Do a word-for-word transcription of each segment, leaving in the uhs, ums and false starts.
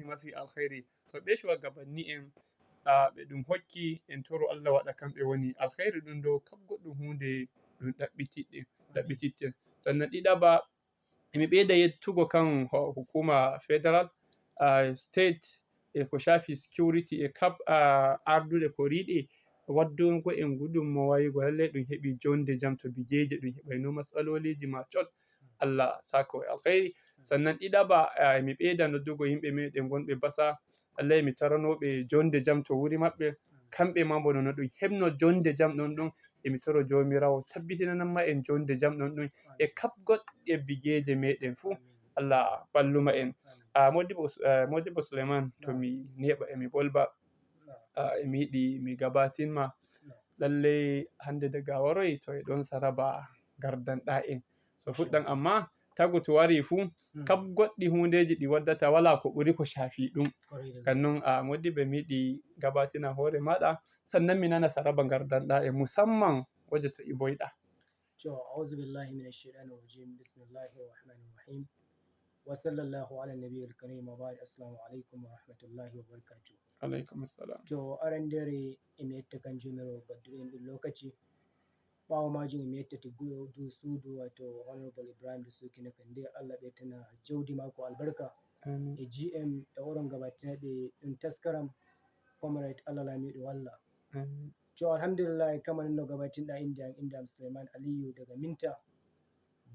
Mafi alkhairi. To ɓe shugabanni en, ah, ɓe ɗum hokki, en toro Allah waɗa kamɓe woni alkhairi ɗum ɗo, kab goɗɗum huunde ɗum ɗaɓɓititte, ɗaɓɓititte. Sannan ɗiɗaɓa, emi ɓeyda yettugo kan ho-, hukuma federal, ah, state, e ko shafi security e kab, ah, arduɗe ko riiɗe waddungo en gudunmowayigo. Lallai ɗum heɓi jonde jam to bigeje, ɗum heɓaino matsaloliji ma col. Allah saka e alkhairi. Sannan ɗiɗaɓa, ah, mi ɓeyda noddugo yimɓe meɗen gonɓe Basa. Allah mi toranoɓe jonde jam to wuri maɓɓe. Kamɓe ma bo no ɗum heɓno jonde jam ɗon ɗon. Emi toro Jawmiraawo tabbitinanma en jonde jam ɗon ɗon. E kab goɗɗe bigeje meɗen fu. Allah balluma en. Ah, Modibbo Us-, ah, Modibbo Suleiman, to mi neɓa emi bolba. Ah, emi yiɗi mi gabatinma. Lallai hande daga waroyi to e ɗon saraba gardanɗa en. So fuɗɗan amma tagu to wari fu, kab goɗɗi hundeji ɗi waddata wala ko ɓuri ko shafi ɗum. Kan non, a Modibbo mi yiɗi gabatina hoore maɗa, sannan mi nana saraba gardanɗa e musamman waje to iboyɗa. To, a'udhu billahi minash shaitanir rajim. Bismillahir rahmanir rahim. Wa sallallahu ala nabiyil karim wa ba'd. Assalamu alaikum wa rahmatullahi wa barakatuh. Alaikum assalam. To, arandere emi yetta kan Jawmiraawo gadduɗo en ɗum lokaci. Ɓaawo maajum, mi yetta tigguɗo dow suudu, waato Honorable Ibrahim Dasuki Nakande, Allah ɓeddana jawdi maako albarka. Amin. E G M e oɗon gabatinayɓe ɗum taskaram, Comrade Allah Laamiiɗo walla. Amin. To, alhamdulillah, kama non no gabatinɗa innde am, innde am Suleiman Aliyu daga Minta.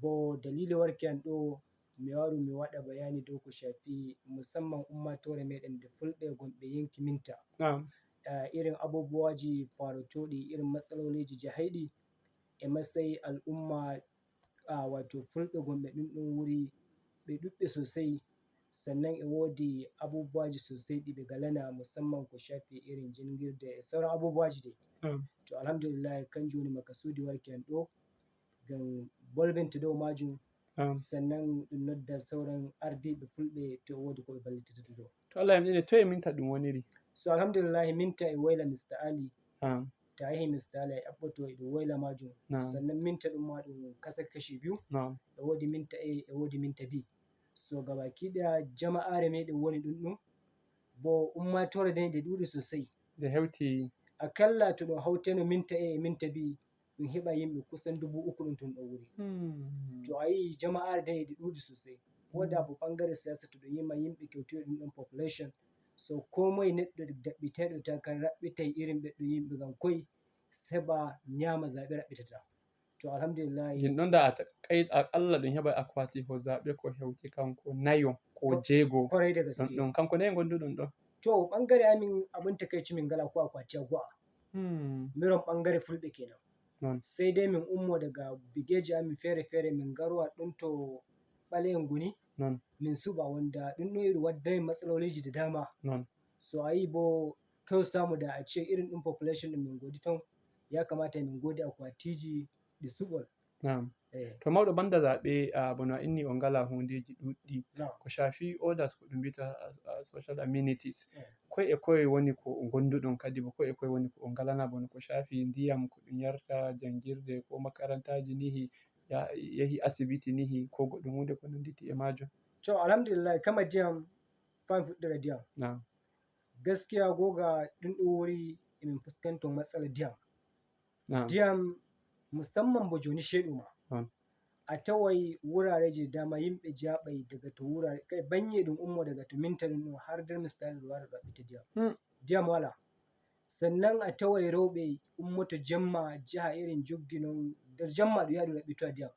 Bo dalili warki am ɗo, mi waru mi waɗa bayani dow ko shafi musamman ummaatoore meɗen nde fulɓe gonɓe yenki Minta. Naam. Eh, irin abubuwaji faarotooɗi, irin matsaloliji jahayɗi e matsayi al'umma, ah, wato fulɓe gonɓe ɗum ɗum wuri ɓe ɗuɓɓe sosai. Sannan e woodi abubuwaji sosai ɗi ɓe galana musamman ko shafi irin jangirde e sauran abubuwaji dai. Naam. To, alhamdulillah, kanjum woni makasudi warki am ɗo. Ngam bolbinta dow maajum. Naam. Sannan ɗum nodda sauran ardiiɓe fulɓe to woodi ko ɓe ballitata dow. To Allah yamɗine, toye Minta ɗum woniri? So, alhamdulillahi, Minta e woyla Mister Ali. Naam. To a yehi Mister Ali, a ƴaɓɓoto e ɗum woyla maajum. Naam. Sannan Minta ɗum ma ɗum kasa kashi biyu. Naam. E woodi Minta A, e woodi Minta B. So, gabaki ɗaya jama'aare meɗen woni ɗum ɗum. Bo ummaatoore nden nde ɗuuɗi sosai. Nde hewti. Akalla to ɗum hawteno Minta A e Minta B, ɗum heɓa yimɓe kusan dubu uku ɗum ton ɗon wuri. Hmm. To a yii jama'aare nden eɗi ɗuuɗi sosai. Ko da bo ɓangare siyasa to ɗum yima yimɓe kewtuɓe ɗum ɗon population. So ko moye neɗɗo daɓɓitayɗo takara raɓɓitay irin ɓeɗɗo yimɓe ngam koy heɓa nyama zaɓe raɓɓitata. To alhamdulillahi. Ɗin ɗon da a ta-, kay aƙalla ɗum heɓa akwati ko zaɓe ko hewti kanko nayo ko jeego. Koray da gaske. Ɗon, ɗon kanko nayo gonduɗon ɗon. To ɓangare amin abin takaici min ngala ko akwati a go'a. Hmm. Miron ɓangare fulɓe kenan. Non. Sai dai min ummo daga bigeji amin fere-fere min garowa ɗum to ɓaleyen guni. Non. Min suɓa wanda ɗum ɗum iri wadda min matsaloliji da dama. Non. So a yi bo kawsita mu da a ce irin ɗum population ɗum min godi ton, ya kamata min godi akwatiji ɗi suɓol. Naam. Eh. To mawɗo banda zaɓe, ah, bono a inni on ngala hundeji ɗuɗɗi. Naam. Ko shafi orders ko ɗum mbita, ah, ah, social amenities. Eh. Koy e koy woni ko on gonduɗon kadi bo koy e koy woni ko on ngalana bono ko shafi ndiyam ko ɗum yarta, jangirde ko makarantaji nihi, ya-, yehi asibiti nihi ko goɗɗum hunde ko nanditi e majum. To alhamdulillah kama ndiyam fan fuɗɗira ndiyam. Naam. Gaskiya goga ɗum ɗo wuri emin fuskanto matsala ndiyam. Naam. Ndiyam musamman bo joni sheɗu ma. Naam. A tawai wurareji da dama yimɓe jaɓai daga to wurare, kai banye ɗum ummo daga to Minta ɗum ɗo har nder Mister Ali ɗo wara ɗo ɗaɓɓita ndiyam. Hmm. Ndiyam wala. Sannan a tawai rewɓe ummoto jemma jaha irin joggi non nder jemma ɗum yaha ɗum ɗaɓɓitowa ndiyam.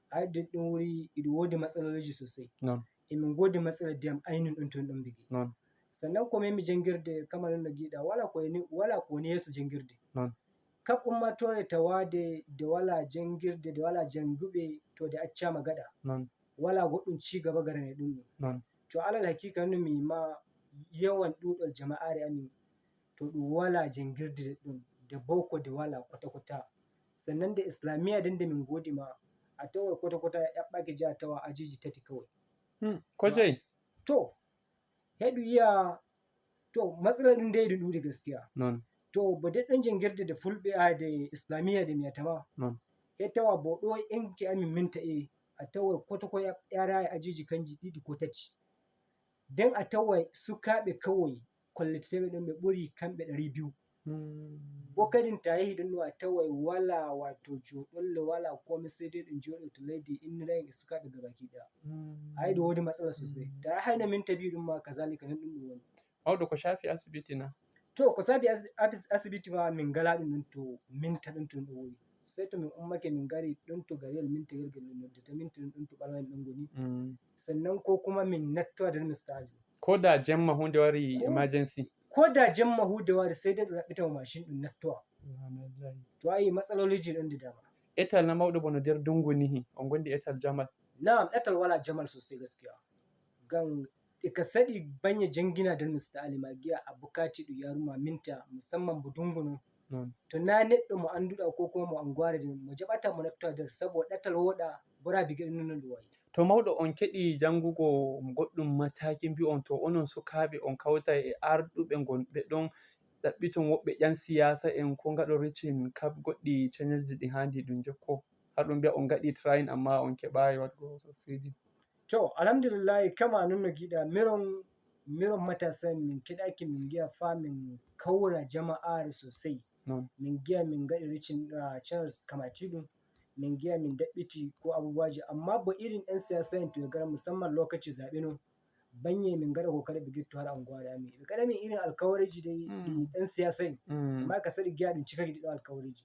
Ai ɗum ɗum wuri iɗum wodi matsaloliji sosai. Non. Emin godi matsala ndiyam ainun ɗon ton ɗon bigi. Non. Sannan ko memi jangirde kama non no giɗa wala ko ni, wala ko woni yeso jangirde. Non. Kab ummatore tawade de wala jangirde, de wala janguɓe to de accama gaɗa. Non. Wala goɗɗum ci gaba garane ɗum ɗum. Non. To alal hakika no mi ma yawan ɗuɗol jama'are amin to ɗum wala jangirde ɗum de boko de wala kwata-kwata. Sannan de islamiyya den de min godi ma a tawai kwata-kwata yaɓɓake ja tawa ajiji tati kawai. Hmm. Ko jeyi? To, heɗu yiya, to, matsala ɗum de ɗum ɗuɗi gaskiya. Non. To, bo de ɗon jangirde de fulɓe a de islamiyya de mi yatama. Non. He tawa bo ɗo enke amin Minta e a tawai kwata-kwata yara ajiji kanji ɗiɗi ko tati. Nden a taway sukaaɓe kawoy kolliteteeɓe ɗon ɓe ɓuri kamɓe ɗari biyu. Bo kadin ta yehi ɗon no a taway wala wato joɗolle wala komai sai dai ɗum joɗo to leydi innira en e sukaaɓe gabaki ɗaya. Ayi ɗum wodi matsala sosai. Ta yahayno minta biyu ɗum ma kazalika non ɗum ɗum woni. Mawɗo ko shafi asibiti na? To ko shafi asibiti ma min ngala ɗum ɗon to minta ɗon to ɗum woni. Sai to min ummake min ngari ɗon to gariyel minta yergel ɗum noddata minta ɗon ɗon to ɓalwa en ɗon ngoni. Sannan ko kuma min nattowa nder misali. Ko da jemma hunde wari emergency. Ko da jemma hunde wari sai dai ɗum raɓɓita mo mashin ɗum nattowa. To ayi matsaloliji ɗon da dama. Etal na mawɗo bono nder dungu nihi on gondi etal jamal. Na'am etal wala jamal sosai gaskiya. Ngam e ka saɗi banye jangina nder misali ma giya a bukati ɗum yaruma minta musamman bo dungu non. To na neɗɗo mo annduɗa ko kuma mo anguware nden mo jaɓata mo nattowa nder sabo ɗatal woɗa bora bige ɗum non ɗum wayi. To mawɗo on keɗi janngugo goɗɗum mataki mbi'on to onon sukaaɓe on kawtay e arɗuɓe ngonɓe ɗon ɗaɓɓiton woɓɓe ƴan siyasa en ko ngaɗo reaching kab goɗɗi channelji ɗi handi ɗum jokko har ɗum mbi'a on ngaɗi trying amma on keɓayi waɗgo succeeding. To alhamdulillahi kama non no giɗa miron miron matasa en min keɗaki min ngi'a fa min kawra jama'are sosai. Min ngi'a min ngaɗi reaching channels kamatiɗum. Min ngi'a min daɓɓiti ko abubuwaji amma bo irin yan siyasa en to e gara musamman lokaci zaɓe no banye min ngaɗa kokari ɓe getto har anguware amin ɓe gaɗa min irin alkawariji dai ɗi yan siyasa en. Amma ka saɗi gi'a ɗum cikaki ɗiɗo alkawariji.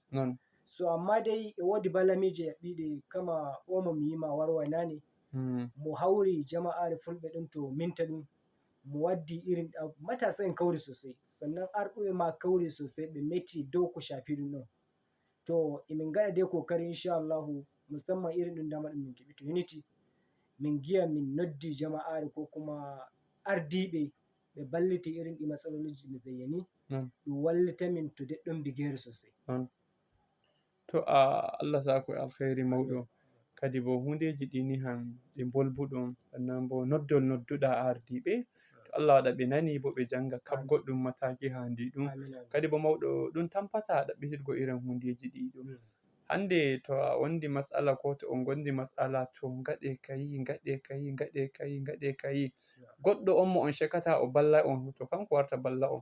So amma dai e wodi balamije yaɓɓiɗe kama omo mi yima warwa nane. Mo hawri jama'are fulɓe ɗum to minta ɗum mo waddi irin matasa en kawri sosai sannan arɗuɓe ma kawri sosai ɓe meti dow ko shafi ɗum ɗon. To emin ngaɗa dai kokari insha Allahu musamman irin ɗum dama ɗum min keɓi to unity min giya min noddi jama'are ko kuma ardiɓe ɓe balliti irin ɗi matsaloliji mi zayyani. Ɗum wallita min to deɗɗon bigere sosai. To a Allah sako e alkhairi mawɗo. Kadi bo hundeji ɗi ni han ɗi mbolbuɗon sannan bo noddol nodduɗa ardiɓe to Allah waɗa ɓe nani bo ɓe janga kab goɗɗum mataki handi ɗum. Kadi bo mawɗo ɗum tampata ɗaɓɓititgo irin hundeji ɗi ɗum. Hande to a wondi masala ko to on gondi masala to gaɗe kayi gaɗe kayi gaɗe kayi gaɗe kayi. Goɗɗo on mo on shekata o balla on to kanko warta balla on.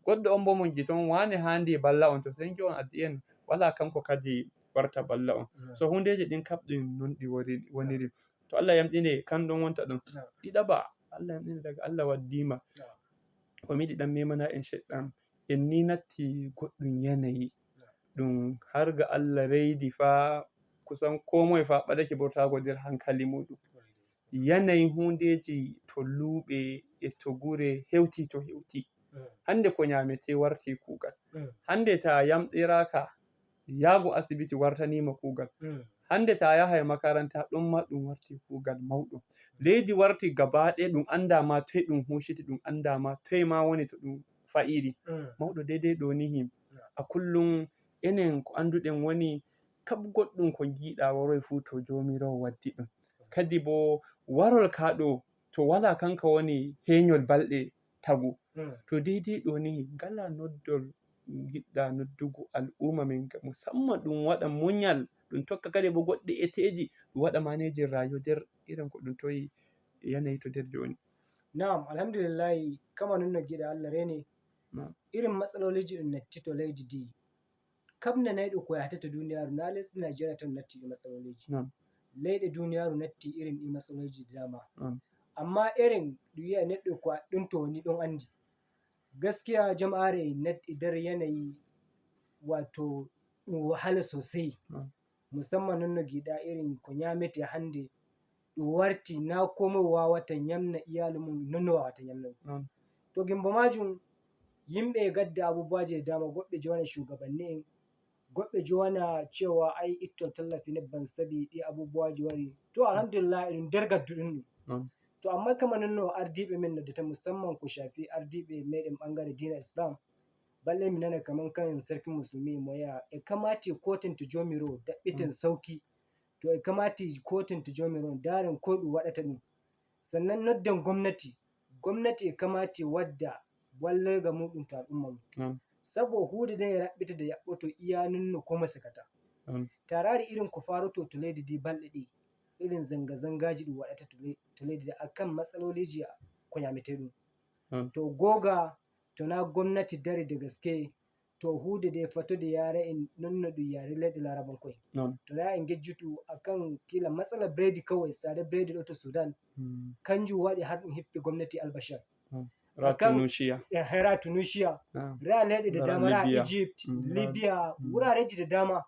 Goɗɗo on bo mo ngiton wane handi balla on to senki on addi en wala kanko kadi warta balla on. So hundeji ɗin kaɓɗin non ɗi woniri to Allah yamɗine kan ɗon wonta ɗon. Ɗiɗaɓa Allah yamɗine daga Allah waddima. Ko mi yiɗi ɗan memana en sheɗɗan en ni natti goɗɗum yanayi ɗum har ga Allah reydi fa kusan komoye fa ɓadake bo tago nder hankali muɗum. Yanayi hundeji to luuɓe e to gure hewti to hewti. Hande ko nyamete warti kugal. Hande ta yamɗiraka yago asibiti wartanima kugal. Hande ta yaha e makaranta ɗon ma ɗum warti kugal mawɗum. Leydi warti gabaɗe ɗum andama toye ɗum hushiti ɗum andama toye ma woni to ɗum fa'iri. Mawɗo daidai ɗo nihi a kullum enen ko anduɗen woni kab goɗɗum ko giɗa waroy fu to jomirawo waddi ɗum. Kadi bo warol ka ɗo to wala kanka woni heñol balɗe tagu. To daidai ɗo nihi ngala noddol giɗɗa noddugo al'umma min musamman ɗum waɗa muñal ɗum tokka kadi bo goɗɗe eteji ɗum waɗa manejin rayo nder irin ko ɗum toyi yanayi to nder joni. Na'am alhamdulillahi kama non no giɗa Allah rene. Irin matsaloliji ɗum natti to leydi ndi kam nanayɗo ko yahata to duniyaru na lesdi Najeriya tan natti ɗi matsaloliji. Leyɗe duniyaru natti irin ɗi matsaloliji dama. Amma irin ɗum yi'a neɗɗo ko ɗum to woni ɗon andi. Gaskiya jama'are e nder yanayi wato ɗum wahala sosai. Musamman non no giɗa irin ko nyamete hande ɗum warti na komai wawata nyamna iyalu mum non no wawata nyamna ɗum. To gimbo majum yimɓe e gadda abubuwaji e dama goɗɓe jowana shugabanni en goɗɓe jowana cewa ai itto tallafi nebban sabi ɗi abubuwaji wari to alhamdulillah eɗum nder gadduɗum ɗum. To amma kama non no ardiɓe men noddata musamman ko shafi ardiɓe meɗen ɓangare dina islam balle mi nana kaman kan sarkin musulmi mo ya e kamati koten to jomiro daɓɓiten sauki. To e kamati koten to jomiro daren ko ɗum waɗata ɗum. Sannan nodden gomnati gomnati e kamati wadda walloyga muɗum to al'umma mum. Sabo huude nden e raɓɓita de yaɓɓoto iyanun no koma sakata. Tarari irin ko faroto to leydi ndi balɗe ɗi irin zanga zangaji ɗum waɗata to leydi ndi akan matsaloliji ko ñaametee ɗum. To googa, to naa gomnati dari de gaske, to huude nde fatode yaara en non no ɗum yaari leyɗe Laarabanko'en. To naa en ngejjutu a kan kila matsala biredi kawai, tsada biredi ɗo to Sudan, kanjum waɗi har ɗum hippi gomnati Albashir. Ra Tunisia. Ra Tunisia. Ra leyɗe da dama, ra Egypt, Libya, wurareji da dama.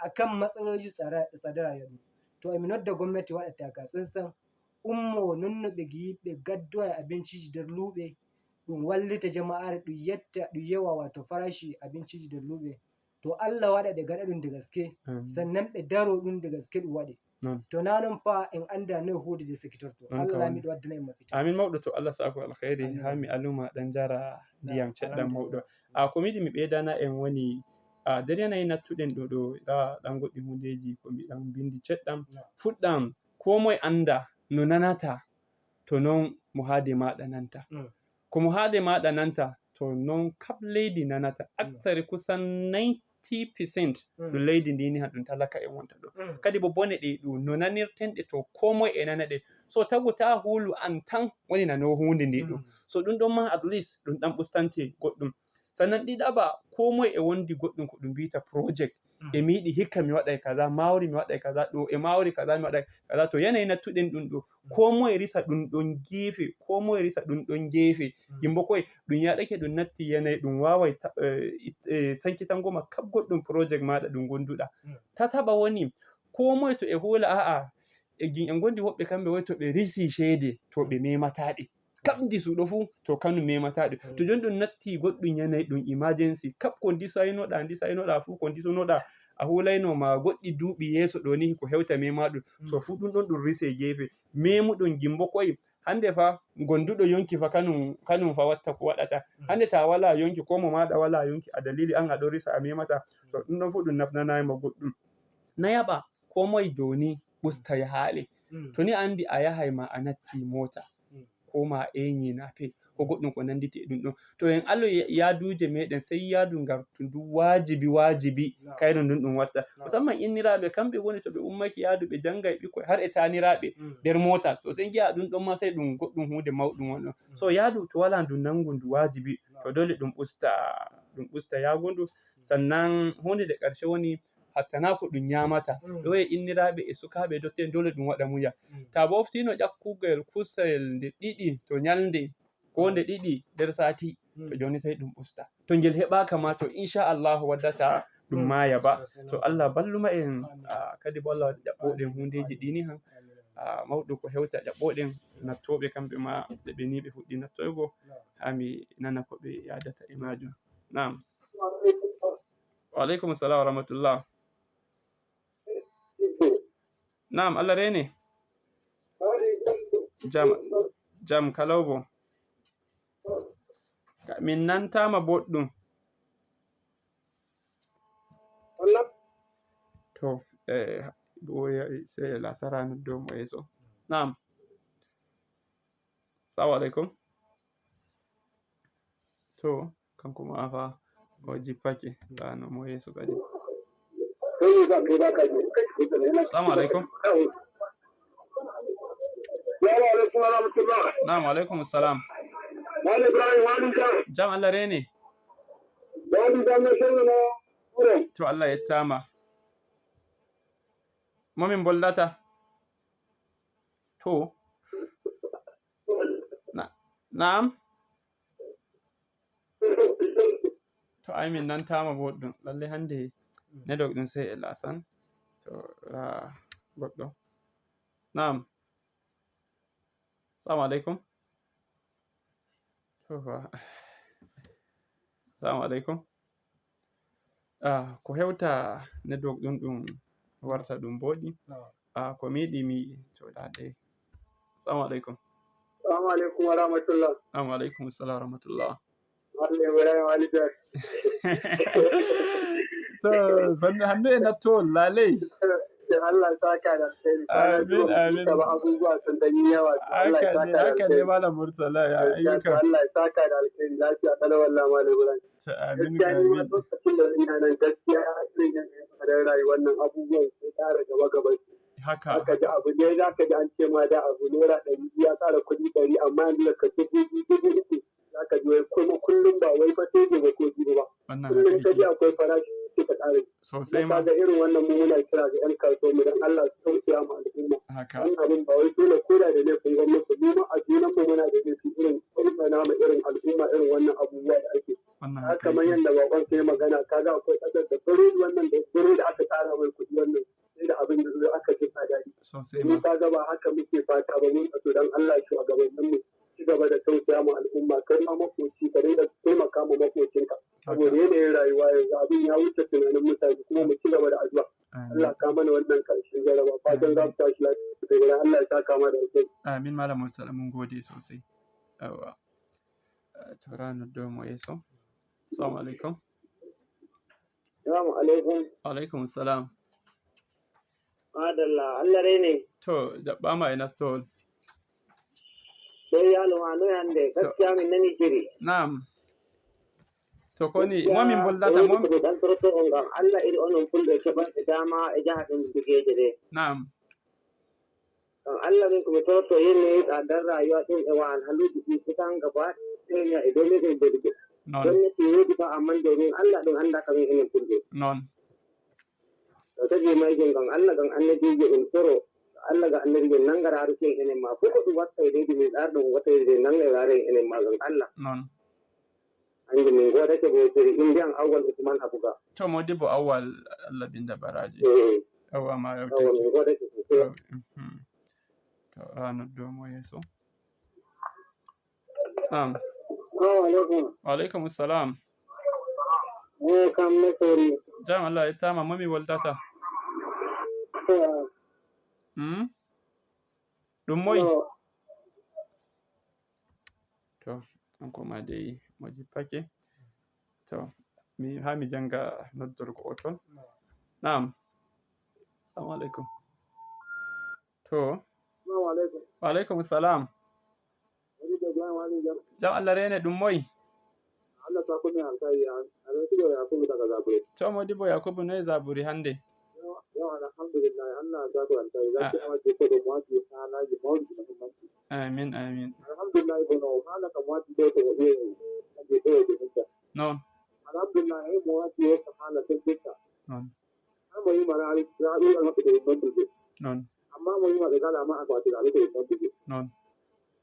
A kan matsalolji tsada rayuwa ɗum. To emi nodda gomnati waɗa taka sansan, ummo non no ɓe giyi ɓe gaddowa e abinciji nder luuɓe, ɗum wallita jama'aare, ɗum yetta, ɗum yewa wato farashi abinciji nder luuɓe. To Allah waɗa ɓe gaɗa ɗum da gaske, sannan ɓe daro ɗum da gaske ɗum waɗe. To naa non fa en annda noy huunde nde sakitorto. Allah laamiiɗo waddana en mafita. Amin mawɗo, to Allah saaku alkhairi. Haa mi aluma ɗan jara ndiyam ceɗɗan mawɗo. A ko mi yiɗi mi ɓeydana en woni a nder yanayi nattuɗen ɗo ɗo ɗa ɗan goɗɗi huundeeji ko mbiɗan mbindi ceɗɗan. Fuɗɗam ko moye annda no nanata to non mo haade maaɗa nanta. Ko mo haade maaɗa nanta to non kab leydi nanata. Aksari kusan ninety percent ɗum leydi ndi ni haɗum talaka en wonta ɗo. Kadi bo bone ɗe ɗum no nanirten ɗe to ko moye e nana ɗe. So tagu ta huulu an tan woni nano huunde nde ɗum. So ɗum ɗon ma at least ɗum ɗan ɓustante goɗɗum. Sannan ɗiɗaɓa ko moye e wondi goɗɗum ko ɗum mbiyta project. E mi yiɗi hikka mi waɗay kaza, mawri mi waɗay kaza, ɗo e mawri kaza mi waɗay kaza. To yanayi nattuɗen ɗum ɗo, ko moye risa ɗum ɗon geefe, ko moye risa ɗum ɗon geefe. Yimbo koye ɗum yaɗake ɗum natti yanayi ɗum waaway sankitango ma kab goɗɗum project maaɗa ɗum gonduɗa. Tataɓa woni ko moye to e huula a'a e gin en gondi woɓɓe kamɓe woy to ɓe risi ceede to ɓe memata ɗe. Kab ndi suuɗo fuu to kanum memata ɗe. To joni ɗum natti goɗɗum yanayi ɗum emergency kab ko ndisaynoɗa ndisaynoɗa fuu ko ndisunoɗa a huulayno ma goɗɗi duuɓi yeeso ɗo ni ko hewta mema ɗum. So fuu ɗum ɗon ɗum rise geefe memuɗon gimbo koye. Hannde fa gonduɗo yonki fa kanum kanum fa watta ko waɗata. Hannde ta wala yonki ko mo maɗa wala yonki a dalili an a ɗon risa a memata. To ɗum ɗon fuu ɗum nafnanayi ma goɗɗum. Nayaɓa ko moye dow ni ɓusta yahaale. To ni a anndi a yahay ma a natti moota ko ma eñi nape ko goɗɗum ko nannditi e ɗum ɗon. To en alo yaaduuje meɗen sey yaadu ngartu ndu waajibi waajibi kayru ndun ɗum watta. Musamman inniraaɓe kamɓe woni to ɓe ummaki yaadu ɓe janngay ɓikkoy har e taaniraaɓe nder moota. To sey ngi'a ɗum ɗon ma sey ɗum goɗɗum huunde mawɗum won ɗon. So yaadu to walaa ndu nanngu ndu waajibi to doole ɗum ɓusta ɗum ɓusta yaago ndu. Sannan huunde nde karshe woni hatta na ko ɗum ñaamata. Ɗo e inniraaɓe e sukaaɓe e dotte'en doole ɗum waɗa muñal. Ta boftino ƴakkugel kusel nde ɗiɗi to ñalnde ko nde ɗiɗi nder saati to jooni sey ɗum usta. To ngel heɓaaka ma to inchallahu waddata ɗum maaya ba. So Allah balluma en kadi bo Allah waɗa ƴaɓɓoɗen huundeeji ɗi ni han. Mawɗo ko hewta ƴaɓɓoɗen nattooɓe kamɓe ma ɓe ɓe ni ɓe fuɗɗi nattoygo haa mi nana ko ɓe yaadata e maajum. Naam. Wa aleykum salam wa rahmatullah. Naam, Allah reene. Jam, jam kalawbo. Min nantaama boɗɗum. To, eh, sey lasara noddo mo yeeso. Naam. Salamu aleykum. To kanko ma fa o jippake. Ɗano mo yeeso kadi. Salamu aleykum. Salamu aleykum wa rahmatullah. Naam, aleykum salam. Malam Ibrahim, wali jam. Jam Allah reene. Wali jam no sewno no wuro. To Allah yettama. Momin bollata. To. Na, naam. To ay min nantama boɗɗum lalle hannde. Nedok ɗum sey e lasan to ra goɗɗo. Naam. Salamu aleykum. To fa. Salamu aleykum. Ah, ko hewta network ɗum ɗum warta ɗum booɗi. Ah, ko mi yiɗi mi coɗaɗe. Salamu aleykum. Salamu aleykum wa rahmatullah. Salamu aleykum salam wa rahmatullah. Malle Ibrahim Ali Dar. To sanne hannde e natto laaley. Allah saka da alkhairi. Amin amin. Ba abubuwa sun dan yi yawa. Allah saka da alkhairi. Malam Murtala ya ayyuka. Allah saka da alkhairi. Lafiya kalau wallahi Malle Ibrahim. Amin amin. Lokacin da ina nan gaskiya irin yanayin tsadar rayuwar nan abubuwan sai ƙara gaba gaba. Haka, haka ji abu ne za ka ji an ce ma da abu naira ɗari biyu ya ƙara kuɗi ɗari, amma yanzu da ka dubu biyu, dubu uku, za ka ji wai kuma kullum ba wai fa sai gobe ko jibi ba. Kullum ka ji akwai farashi sai ka ƙara. Sosai ma. Ka ga irin wannan mu muna kira ga 'yan kasuwa mu dan Allah su tausaya ma al'umma. Haka. Wannan abin ba wai dole ko da da laifin gwamnati, mu ma a junan mu muna da laifi irin tsautsaina ma irin al'umma irin wannan abubuwa da ake. Wannan haka kamar yadda bakon sai magana, ka ga akwai ƙasar da biredi wannan da biredi aka ƙara mai kuɗi wannan sai da abin da zo aka ji tsada. Sosai ma. Ka ga ba haka muke fata ba, mun so dan Allah shugabannin mu ci gaba da tausaya ma al'umma, kai ma makoci ka dinga taimaka ma makocinka. Saboda yanayin rayuwa yanzu abin ya wuce tunanin mutane, kuma mu ci gaba da addu'a. Allah ka mana wannan karshen jaraba. Fatan za ku tashi lafiya. Allah ya saka ma da alheri. Amin, Malam Murtala, mun gode sosai. Yawa. Eh, to, ranar domo ya so. Assalamu alaikum. Assalamu alaikum. Wa alaikum salam. Madalla, Allah rene. To, jaɓɓaama e nastowol. Sai yalo ma noy hande, gaskiya min nani jiri. Naam. To, ko ni, mo min boldata, mo min dan toroto on ngam Allah iri onon fulɓe keɓanɓe dama e jaha ɗum bugeeje ɗe. Naam. Ngam Allah min ko mi toroto yimɓe tsadar rayuwa ɗum e wahalhaluuji ɗi kusan gaba ɗaya e dow meɗen bodude. Noon. Gomnati woodi fa, amman dow min Allah ɗum annda ka min enen fulɓe. Noon. To tagi mayjo ngam Allah ngam annabiijo ɗum toro. Allah ngam annabiijo nanga raaruki en enen ma. Fof ko ɗum watta e leydi min ɗaar ɗum watta e leydi nanga e raare en enen ma ngam Allah. Noon. Hannde min ngoodake bo seri innde am Awwal Usman Abuga. To Modibbo Awwal, Allah binda baraaji. Eh. Awa ma yewte. Awa min ngoodake sosai. Awa, mhm. To a noddo mo yeeso. Naam. Assalamu alaikum. Wa alaikum salam. Eh, kam ne sori. Jam Allah ittama, mo mi woldata. To. Hmm? Ɗum moy? To. To, kanko ma dey mo jippake. To, mi, haa mi jannga noddorgo o toon. Naam. Assalamu alaikum. To. Assalamu alaikum. Wa alaikum salam. Wani da jama'a ne jam. Jam Allah rene, ɗum moy? Allah ta kuma alkhairi. A rai tuba Yakubu daga Zabure. To, Modibbo Yakubu, noy Zaburi hannde? Yawa, alhamdulillah, Allah ya saka alkhairi. Za ki awa ke ko da muwaji halaji mawlidi muhimmanci. Amin, amin. Alhamdulillah, bono hala ka muwaji do to wadiyo. Kan je to de hujja. Noon. Alhamdulillah, eh, muwaji ya ka hala sai dukka. Noon. Har mo yima raɗi, raɗi an waɗude e noddude. Noon. Amma mo yima ɓe ngalaa ma akwati raɗude e noddude. Noon.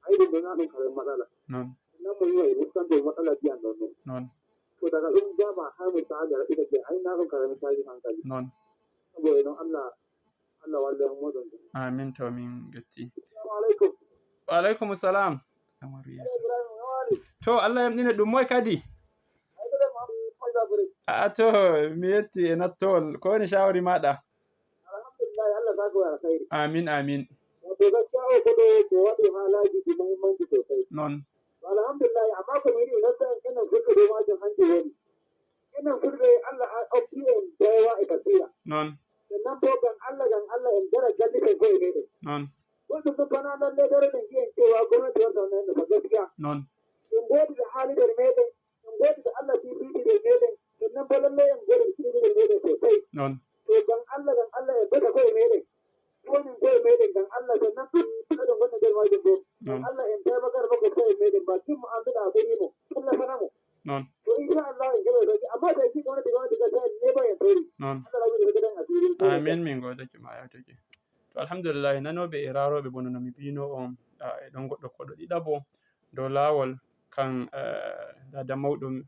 Ay ɗum ɗon ɗum kare matsala. Noon. Nan mo yima e huttande matsala biyan ɗon ɗon. Noon. To daga ɗum jama har mo saali ara ita ke ay na ɗum kare misali hankali. Noon. Saboda non Allah, Allah walle on moɗon ɗum. Amin to min getti. Assalamu alaikum. Wa alaikum salam. Amaru Yeesu. Ibrahim Nawari. To Allah yamɗine ɗum moy kadi? Ay ɗum mo moy zabure. A to mi yetti e nattowol. Ko woni shawari maɗa? Alhamdulillah, Allah saka wa alkhairi. Amin, amin. Wato gaskiya o ko ɗo ko waɗi halaji ɗi muhimmanci sosai. Noon. Alhamdulillah, amma ko mi yiɗi nodda en enen fulɓe dow majum hannde woni. Enen fulɓe Allah a okki en baiwa e basira. Noon. Sannan bo ngam Allah, ngam Allah en dara jalliten ko'e meɗen. Noon. Goɗɗum ɗum bana lalle dare ɗen ngi'en cewa gomnati warta on en ba gaskiya. Noon. En ngoodi ɓe haali nder meɗen, en ngoodi ɓe Allah fifiti nder meɗen, sannan bo lalle en ngoodi ɓe fifiti nder meɗen sosai. Noon. To ngam Allah, ngam Allah en bata ko'e meɗen. Wonin ko'e meɗen ngam Allah, sannan ɗum kaɗo ngonɗo nder majum bo. Ngam Allah en taimaka da makwabta en meɗen ba, kin mu an daɗa a gani mo, tallafana mo. Noon. To insha Allah en keɓay sauki, amma to en ngi gomnati, gomnati gaskiya en neɓay en tori. Noon. Allah rawi da gidan asiri. Amin, min godake ma yawtake. To alhamdulillahi, nanooɓe e raarooɓe bono no mi mbino on, a, e ɗon goɗɗo koɗo ɗiɗaɓo dow laawol kan, eh, dada mawɗum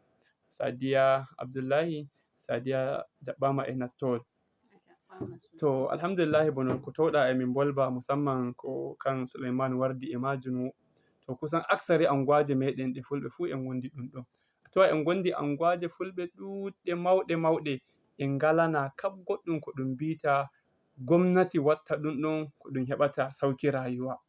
Sadiya Abdullahi, Sadiya jaɓɓaama e nattowol. To, alhamdulillahi, bono ko towɗa e min bolba, musamman ko kan Suleyman wardi e majum. To, kusan aksari anguwaaje meɗen ɗe fulɓe fuu en wondi ɗum ɗo. A tawa en gondi anguwaaje fulɓe ɗuuɗɗe mawɗe mawɗe, en ngalana kab goɗɗum ko ɗum mbiyta gomnati watta ɗum ɗon ko ɗum heɓata sawki rayuwa. A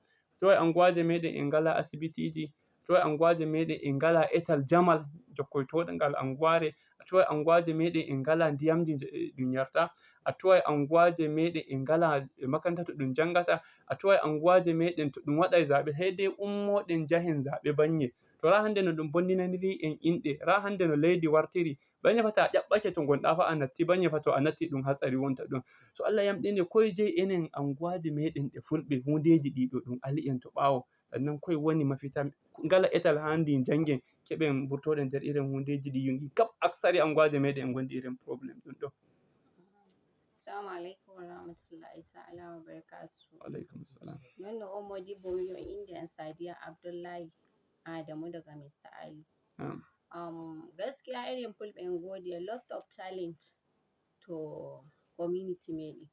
tawa anguwaaje meɗen en ngalaa asibitiiji, a tawa anguwaaje meɗen en ngalaa etal jamal jokkoytooɗo ngal anguwaare, a tawa anguwaaje meɗen en ngalaa ndiyamji je, ɗum yarta, a tawa anguwaaje meɗen en ngalaa makaranta to ɗum janngata, a tawa anguwaaje meɗen to ɗum waɗay zaaɓe, sey dey ummoɗen njahen zaaɓe bannye. To raa hannde no ɗum bonninaniri en inɗe, raa hannde no leydi wartiri, banye fa to a ƴaɓɓake to ngonɗaa fa a natti, banye fa to a natti ɗum hatsari wonta ɗon. So Allah yamɗini koy jey enen anguwaaji meɗen ɗe fulɓe, huundeeji ɗi ɗo ɗum ali en to ɓaawo. Ɗan nan koy woni mafita, ngala etal haandi janngen, keɓen mburtoɗen nder irin huundeeji ɗi yungi. Kap aksari anguwaaji meɗen en ngondi irin problème ɗum ɗo. Assalamu alaikum wa rahmatullahi ta'ala wa barakatuh. Alaikum salam. Non no o modi bo yo inde an Sadiya Abdullahi Adamu daga Mister Ali. Na'am. Um, gaskiya irin fulɓe en godi a lot of talent to community meɗen.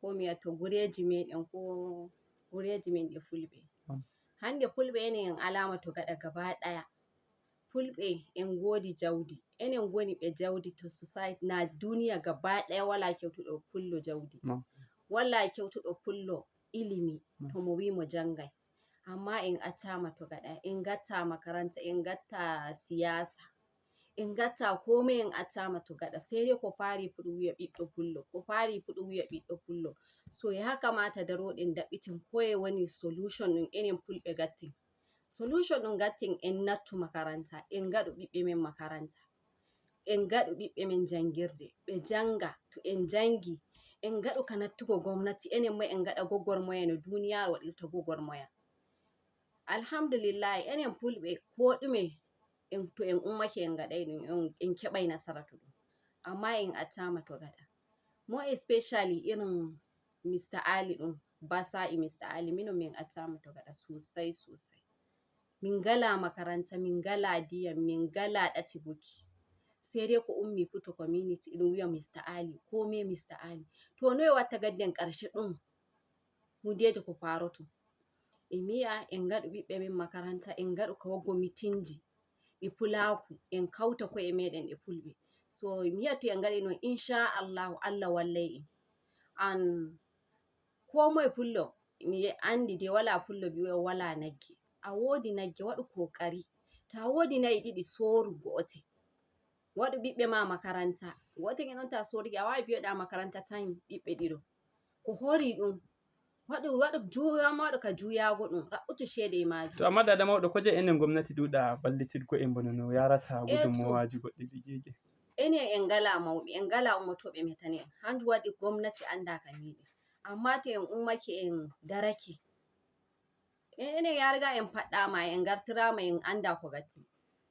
Ko mi to gureji meɗen ko gureji men ɗe fulɓe. Na'am. Hande fulɓe enen en alama to gaɗa gaba ɗaya. Fulɓe en godi jawdi. Enen goni ɓe jawdi to society na duniya gaba ɗaya wala kewtuɗo pullo jawdi. Na'am. Wala kewtuɗo pullo ilimi Mm. to mo wi mo jangay. Amma en accama to gaɗa, en gatta makaranta, en gatta siyasa. En gatta komai en accama to gaɗa. Sai dai ko fari fuɗu wiya ɓiɗɗo pullo, ko fari fuɗu wiya ɓiɗɗo pullo. So ya kamata daroɗen daɓɓitin koye woni solution ɗum enen fulɓe gattin. Solution ɗum gattin en nattu makaranta, en gaɗu ɓiɓɓe men makaranta. En gaɗu ɓiɓɓe men jangirde, ɓe janga, to en jangi, en gaɗu ka nattugo gomnati, enen ma en gaɗa gogormoya no duniyaaru waɗirta gogormoya. Alhamdulillahi, enen fulɓe ko ɗume en, to en ummake en gaɗay ɗum, en, en keɓay nasara to ɗum. Amma en accama to gaɗa. More especially irin Mister Ali ɗum, Basa e Mister Ali, minon min accama to gaɗa sosai sosai. Min ngala makaranta, min ngala diyam, min ngala ɗati buki. Sai dai ko ummi fu to community ɗum wiya Mister Ali, kome Mister Ali. To noye watta gadden ƙarshe ɗum? Hundeji ko faroto. E mi yi'a en ngaɗu ɓiɓɓe men makaranta, en ngaɗu ka waggo mitinji ɗi pulaku, en kauta ko'e meɗen ɗe fulɓe. So mi yi'a to en ngaɗi non, insha Allahu, Allah wallay en. An ko moye pullo mi andi de wala pullo bi'owo wala nagge. A wodi nagge, waɗu kokari. To a wodi na'i ɗiɗi, soru go'ote. Waɗu ɓiɓɓe ma makaranta. Go'ote gen on to a sorike, a wawi bi'oɗa makaranta tan ɓiɓɓe ɗiɗo. Ko hori ɗum. Waɗu, waɗu juya ma waɗu ka juyago ɗum. Raɓɓutu ceede e majum. To amma dada mawɗo, ko je enen gomnati ɗuuɗa ballitidgo en bana no yarata Eh, to. Gudunmawaaji goɗɗi bijeje. Enen en ngala mawɓe, en ngala ummotoɓe metane en. Hanjum waɗi gomnati anda ka miɗi. Amma to en ummake en darake, en, enen ya riga en paɗɗama, en gartirama, en anda ko gatti.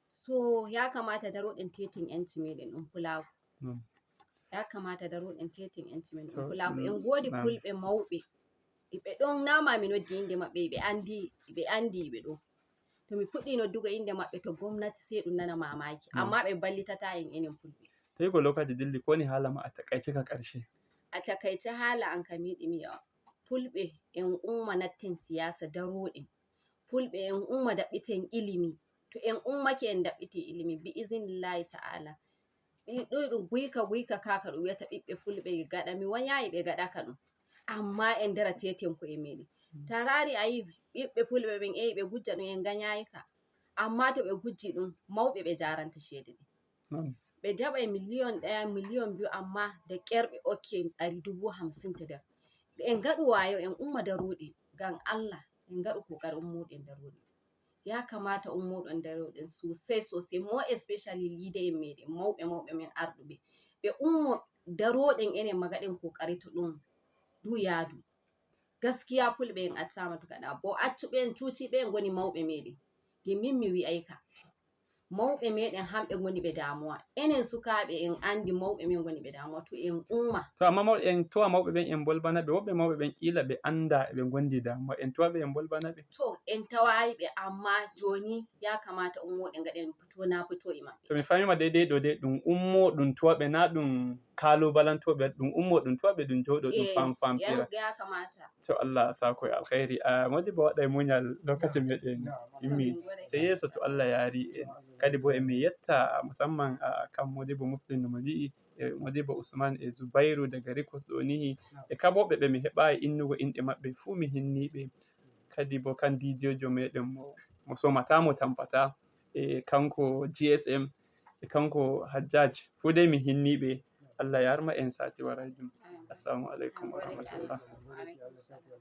So ya kamata daroɗen tetin yanci meɗen ɗum pulaku. Mm. Ya kamata daroɗen tetin yanci men ɗum To, pulaku. mm, En godi na'am. Fulɓe mawɓe. Iɓe ɗon nama mi noddi inde maɓɓe, iɓe andi, iɓe andi iɓe ɗo. To mi fuɗɗi noddugo inde maɓɓe to gomnati sai ɗum nana mamaki. Na'am. Amma ɓe ballitata en enen Fulɓe. Tawi ko lokaci dilli, ko woni haala ma a takaice ka karshe? A takaice haala an kam yiɗi mi yi'a Fulɓe en umma natten siyasa daroɗen. Fulɓe en umma daɓɓiten ilimi. To en ummake en daɓɓiti ilimi bi iznillahi ta'ala. Ɗi ɗuɗɗum guyka guyka kaka ɗum wiyata ɓiɓɓe Fulɓe gaɗa mi wanyayi ɓe gaɗaka ɗum. Amma en dara teten ko e meɗen. Ta rari a yi ɓiɓɓe Fulɓe ɓen eyi ɓe gujja ɗum en ganyayi ka. Amma to ɓe gujji ɗum mawɓe ɓe jaranta ceede ɗe. Na'am. Ɓe jaɓay miliyon ɗaya, miliyon biyu, amma da ƙyar ɓe okke ɗari dubu hamsin ta nder. En ngaɗu wayo, en umma daroɗe ngam Allah, en ngaɗu kokari ummoɗen daroɗe. Ya kamata ummoɗon daroɗen sosai sosai, more especially leader en meɗen, mawɓe mawɓe men arɗuɓe. Ɓe ummo daroɗen enen ma gaɗen kokari to ɗum du yaadu. Gaskiya Fulɓe en accama to gaɗa. Bo accuɓe en cuuciɓe en ngoni mawɓe meɗen. Nde min mi wi'ayka. Mawɓe meɗen hamɓe ngoni ɓe damuwa. Enen sukaaɓe en andi mawɓe men ngoni ɓe damuwa to en umma. To amma mawɓe en towa mawɓe ɓen en bolbana ɓe, woɓɓe mawɓe ɓen kila ɓe anda ɓe gondi damuwa. En towa ɓe en bolbana ɓe. To en tawayi ɓe amma joni ya kamata ummoɗen gaɗen fito na fito e maɓɓe. To mi famima daidai ɗo dai ɗum ummo ɗum towa ɓe na ɗum kalubalanto ɓe, ɗum ummo ɗum towa ɓe ɗum jooɗo ɗum Eh, fam famtira. Ya, ya kamata. To Allah sako e alkhairi. Ah, Modibo waɗay muñal lokaci meɗen Na'am. immi. Min gode Sey yeeso kansa. To Allah yaari en. Kadi bo emi yetta musamman ah, kam Modibo Muslim no mo wi'i, e Modibo Usman e Zubairu daga Rikos ɗo nihi. E kaɓoɓe ɓe mi heɓayi innugo inɗe maɓɓe fuu mi hinniɓe. Kadi bo kan diijojo meɗen mo, mo somata mo tampata. E kanko G S M, e kanko Hajjaj. Fuu dai mi hinniɓe. Allah yarma en sati warajum. Assalamu alaikum wa rahmatullah. Alaikum salam.